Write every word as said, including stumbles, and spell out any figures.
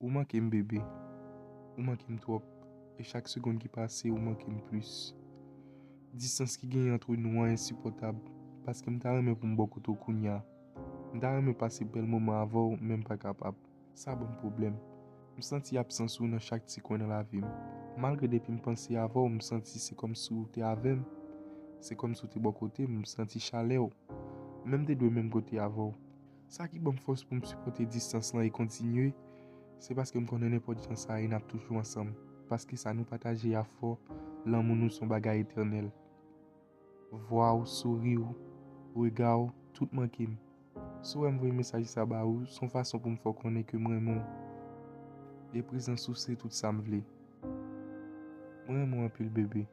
Ou manke m, bebe. Ou manke m twòp. E chak segonn ki pase, ou manke m plis. Distans ki genyen ant nou an ensipòtab, paske m ta renmen pou m bò kote w kounye a. M ta renmen pase bèl moman avè w, men m pa kapab. Sa ban m pwoblèm. M santi absans ou nan chak ti kwen nan lavi m. Malgre depi m panse avè w, m santi se kòmsi w te avè m. Se kòmsi w te bò kote m, m santi chalè w. Men m te dwe menm kote avè w. Sa ki ban m fòs pou m sipòte distans lan e kontinye, se paske m konnen nenpòt jan sa ye, n ap toujou ansanm. Paske sa nou pataje a fò, lanmou nou se yon bagay etènèl. Vwa w, souri w, rega w, tout manke m. Si w wè m voye mesaj sa ba ou, se yon fason pou m fè w konnen ke m renmen w. E prezans ou se tout sa m vle. Mwen renmen w anpil, bebe.